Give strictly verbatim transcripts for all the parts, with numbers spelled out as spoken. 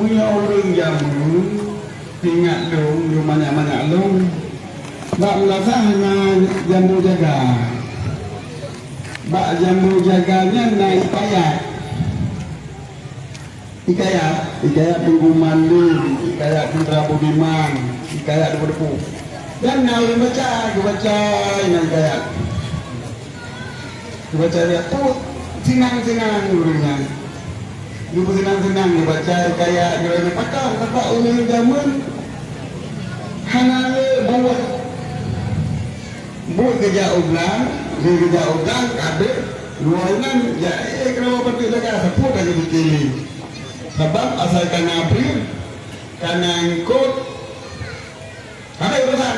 Meunyoe ureueng jameun, ingat lôn, lôn manyak-manyak lôn. Bak meunasah na jambu jaga. Bak jambu jaga nyan na hikayat. Hikayat, hikayat Teungku Mandum, hikayat Putra Budiman, hikayat debu-debu. Dan na ureueng baca, geubaca inan hikayat. Geubaca hikayat tu sinang-sinang ureueng nyan. Geupeusinang-sinang geubaca hikayat, geubaca pakon, sabab ureueng jameun hana le buet. Buet geujak u blang, geujak u blang, ka abéh, luwa inan, jak, eh, keudroe patut jaga, sapeue ka geupike lé. Sabab asai ka na breueh, ka na eungkôt, ka abéh urosan.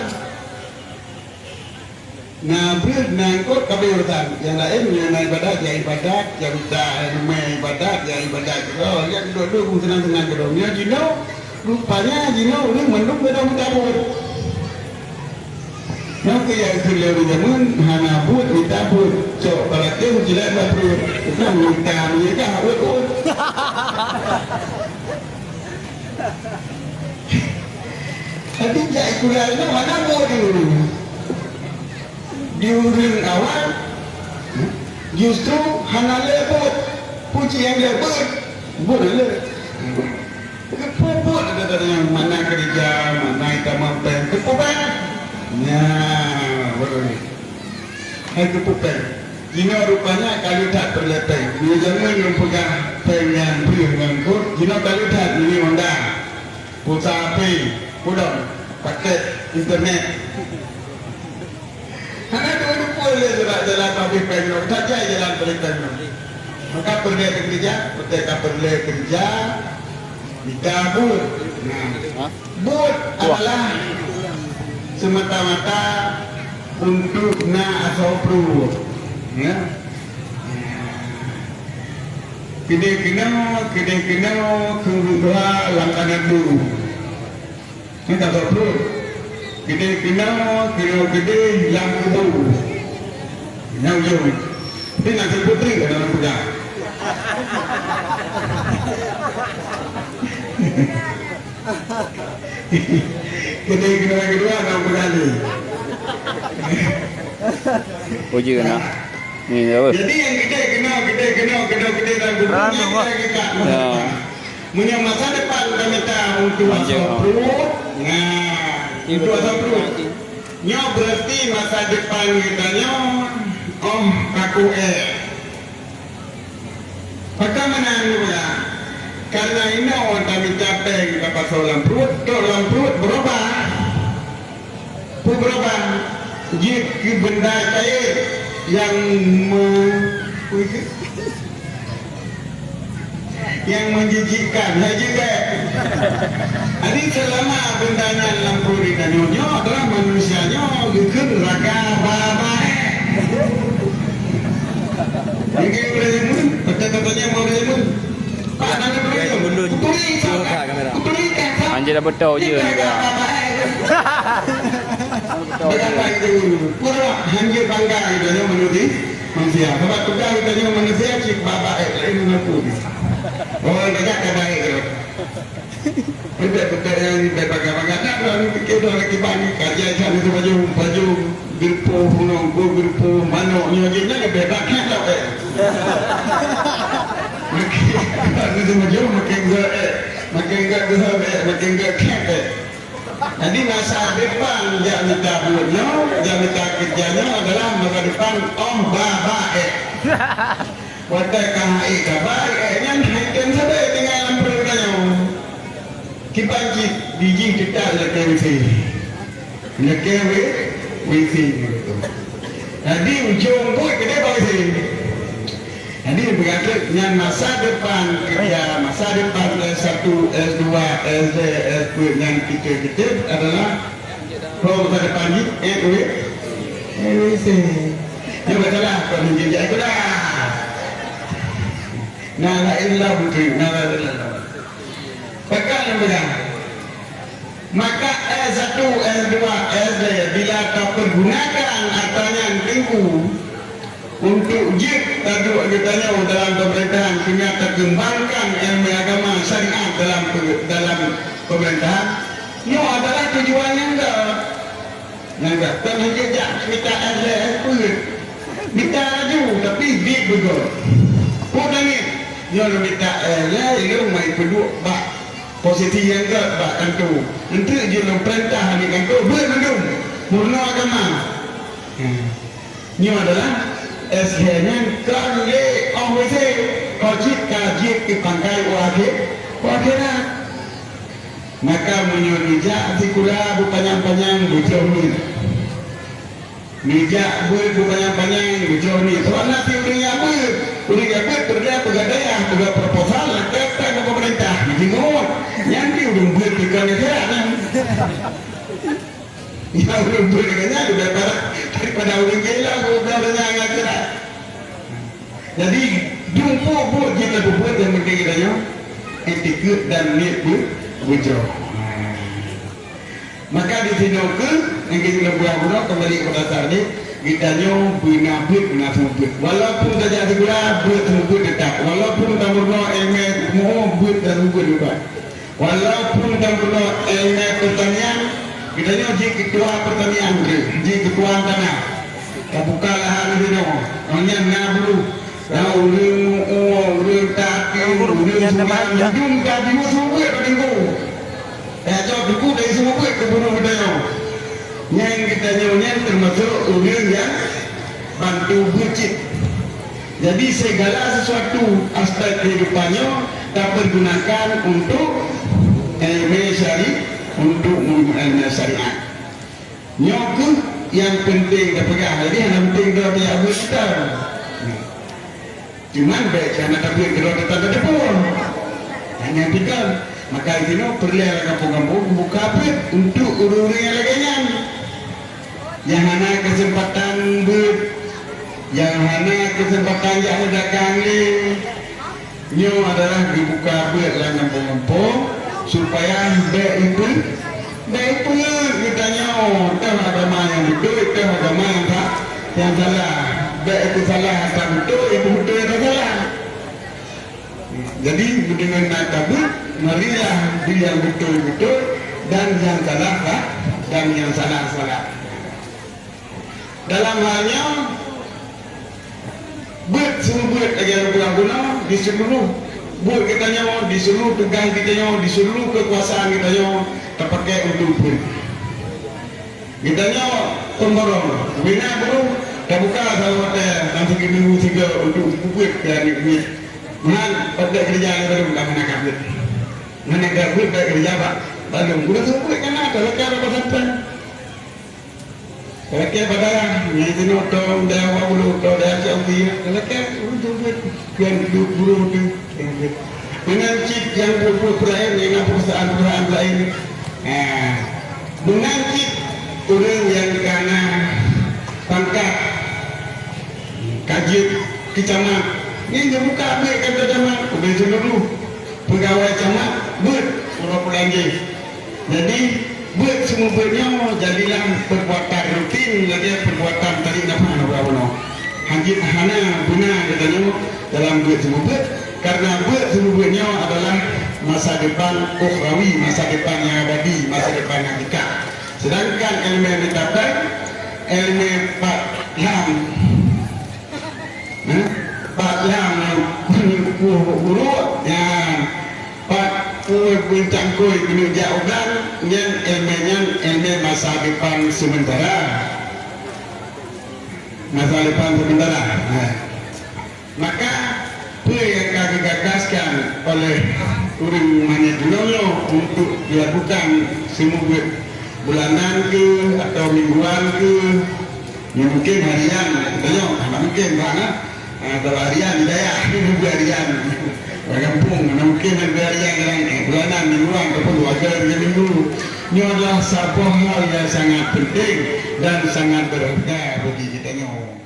Na breueh, na eungkôt, ka abéh urosan. Nyang laén, nyang na ibadat, ya ibadat, nyang mita, nyang mita ibadat, ya ibadat. Oh, nyan duek-duek seunang-seunang keudroe. Nyoe jinoe, rupanya jinoe ureueng mandum gadôh mita buet. Nyoe keuh nyang keu lheueh jameun hana buet mita buet, cok peulakèe jilat bak pruet. Nyan mita meunyo ka buet-buet. Tapi jak sikula nyoe hana buet di ureueng. Di ureueng awam justru hana lé buet. Puji nyang lé buet, buet lé. Keupeue buet ada-ada nyang mana keureuja, mana itamong péng, keupeue péng? Nyan, beutôi. Hai keupeue péng. Jinoe rupanya ka lheueh that peureulèe péng. Meunyoe jameun lôn peugah péng nyan breueh ngon eungkôt, jinoe ka lheueh that meunyoe Honda, pulsa H P, pudong, paket internet. Hana teupeue lé jalan, jalan pabrik péng nyoe, that jai jalan pabrik péng nyoe. Maka peureulèe teukeureuja, watèe ka peureulèe keureuja, mita buet. Nah, buet adalah semata-mata untuk na asoe pruet. Ya. Keudéh keunoe, keudéh keunoe, keu ureueng tuha lam kanan bu. Nyan ka asoe pruet. Keudéh keunoe, keunoe keudéh lam kubu. Nyan ujong. Tapi na asoe pruet teuh ka dalam peugah. Keudéh keunoe keudua dalam peugah lé. Ujeuen nah. Ni apa? Jadi nyang keudéh keunoe, keudéh keunoe, keunoe keudéh dalam kubu nyan kita. Ya. Meunyoe masa depan ka mita untuk asoe pruet, nah, untuk asoe pruet. Nyoe berarti masa depan geutanyoe, oh, kaku ék. Pakon meunan geupeugah? Karena inoe tamita péng tapasoe lam pruet, trok lam pruet beurubah. Peue beurubah? Jeuet keu benda cair nyang me-, nyang menjijikkan, hai jeuet bèk. Jadi, selama benda nyan lam pruet geutanyoe, nyoe adalah manusia nyoe geukheun raka babaék. Jadi, ureueng jameun, beutôi-beutôi nyan ureueng jameun. Pak, nang ureueng jameun. Kuturi tak? Kuturi tak? Anjir dah betul je ni, raka babaék. Betul je. Hanjeuet bangga geutanyoe meunurot manusia. Sabab tugaih geutanyoe manusia cit babaék, laén meunurot. Orang banyak ka baik tu. Beutôi-beutôi nyang bèk bangga-bangga. Nak droe ni pike droe lagi bani. Ka jai that nibak bajông, bajông, geureupoh, punong, geureupoh, manok nyoe jih nyan leubeh brat that tau, eh. Makin brat nibak bajông, makin gèt, eh. Makin gèt geuhom, eh. Makin gèt that, eh. Jadi masa depan jak mita buet nyoe, jak mita keureuja nyoe adalah masa depan oh babaék. Watèe ka hai ka baik, eh, nyan hai tem sabe tinggai lam pruet geutanyoe. Kiban cit bijih teutab lakèe W C. Lakèe W-, W C. Jadi ujong buet keudéh bak W C. Jadi beurati nyan masa depan keureuja, masa depan S satu, S dua, S D, S dua nyan kita-kita adalah Ho masa depan jih, eh, weh. Eh, weh, se. Nyoe bacalah, kon jih jai kuda. Nah, la ilaha illallah, nah, la ilaha illallah. Pegang yang pegang. Maka S satu, S dua, S D bila tapergunakan harta nyan teungku, Untuk jeuet taduek geutanyoe dalam pemerintahan, keuneuk takeumbangkan ilmu agama syariat dalam pe-, dalam pemerintahan, nyoe adalah tujuan nyang göt. Nyang göt, kon hana jak mita S D M pun. Mita laju, tapi bit beugöt. Peue nangis? Nyoe mita S D M, ilmu mai peuduek bak posisi nyang göt bak kanto. Enteuk jeuet lôn peurintah di kanto, beuet mandum. Meurunoe agama. Hmm. Nyoe adalah S H nyan kon lé óh W C, ka jeuet, ka jeuet keu pangkai u akhé-, u akhirat. Maka meunyoe neujak sikula beupanyang-panyang, beujroh niet. Neujak beuet beupanyang-panyang, beujroh niet. Sabab na cit ureuëng nyang beuet, ureuëng nyang beuet peureulée peugah dayah, peugah proposal, lakée tan keu pemerintah, jijingok. Nyan di ureuëng beuet di kon akhirat nyan. Nyang ureuëng beuet nyan leubeh parah daripada ureuëng gila, ureuëng gila nyang akhirat. Jadi, jumpa buet jeuet laju buet, nyang penting geutanyoe itikeuet dan niet beu-, beujroh. Maka di sinoe keuh, nyang keuh lôn peugah bunoe, kembali kepada dasar ni, geutanyoe beuna beuet, beuna seumeubeuet. Walaupun tajak sikula, beuet seumeubeuet teutap. Walaupun tameurunoe ilmu, beuet dan seumeubeuet teutap. Walaupun tameurunoe ilmu pertanian, geutanyoe jeuet keutua pertanian, jeuet keutua tanah. Tabuka lahan sinoe, ngon nyan na buruh. Na ureuëng muoh, ureuëng takeueng, ureuëng sungai, jum ka biru seumeubeuet bak teungku. Eh, cok teungku dari seumeubeuet keu buruh geutanyoe. Nyan geutanyoe nyan teumasok ureuëng nyang bantu beuet cit. Jadi, segala sesuatu aspek kehidupan nyoe tapergunakan untuk ilmu syari-, untuk ilmu syariat. Nyoe keuh nyang penting tapeugah. Jadi, hana penting droe tajak beuet mantong. Cuman, bék hana tabeuet keudroe teutap tateupeue. Hana tinggal. Maka, di sinoe peureulée lam gampông-gampông buka beuet untuk ureuëng-ureuëng nyang lagée nyan. Nyang hana keuseumpatan beuet, nyang hana keuseumpatan jak meudagang lé, nyoe adalah geubuka beuet lam gampông-gampông, supaya bék ipeu-, bék ipeuet geutanyoe, toh agama nyang beutôi, toh agama nyang sa-, nyang salah. Bék ipeusalah atra beutôi, ipeubeutôi atra salah. Jadi, deungon na tabeuet, marilah di nyang beutôi-beutôi dan nyang salah sa-, dan nyang salah salah. Dalam hal nyoe, beuet seumeubeuet lagée lôn peugah bunoe di seuluruh buet geutanyoe, di seuluruh tugaih geutanyoe, di seuluruh keukuasaan geutanyoe tapaké untuk beuet. Geutanyoe pemborong, bina buruh, tabuka saboh watée lam sigeuminggu sigoe untuk peubuet keu aneuëk miet. Meuhan, óh bèk keureuja lé bandum ka hana ka beuet. Hana ka beuet, bèk keureuja bak bandum. Guna seumeubeuet kana, talakée bak pesantren. Talakée bak dayah, nyan sinoe tông dayah Wak Bulu, tông dayah Cik Oki, talakée ureuëng seumeubeuet. Kön duek guru teuh. Meunan cit nyang buet-buet peurayeuk, nyang na perusahaan-perusahaan laén. Nah, meunan cit ureuëng nyang ka na pangkat, ka jeuet keu camat, nyan geubuka beuet kantor camat, ubé seuluruh peugawai camat beuet uroe pulang jih. Jadi, beuet seumeubeuet nyoe jadilah perbuatan rutin lagée perbuatan tarék nafah na bunoe. Hanjeuet hana beuna geutanyoe dalam beuet seumeubeuet, karena beuet seumeubeuet nyoe adalah masa depan ukhrawi, masa depan nyang abadi, masa depan hakikat. Sedangkan ilmu meutabek, ilmu pat lam, eh, pat lam nyang guru, nyan. Pat peue beuncangkôi keuneuk jak u blang, nyan ilmu nyan ilmu masa depan sementara. Masa depan sementara. Nah. Maka, peue nyang ka geugagaskan oleh ureuëng manyét jinoe nyoe untuk dilakukan seumeubeuet bulanan keuh atau mingguan keuh, ya mungkin harian, tanyoe, hana mungkin, bang, ah. Ah, kalau harian di dayah, ni bukan harian. Orang kampung, mana mungkin ada harian dalam, eh, bulanan, mingguan, ataupun dua kali dalam minggu. Ini adalah sabuah hal yang sangat penting dan sangat berharga bagi kita nyoe.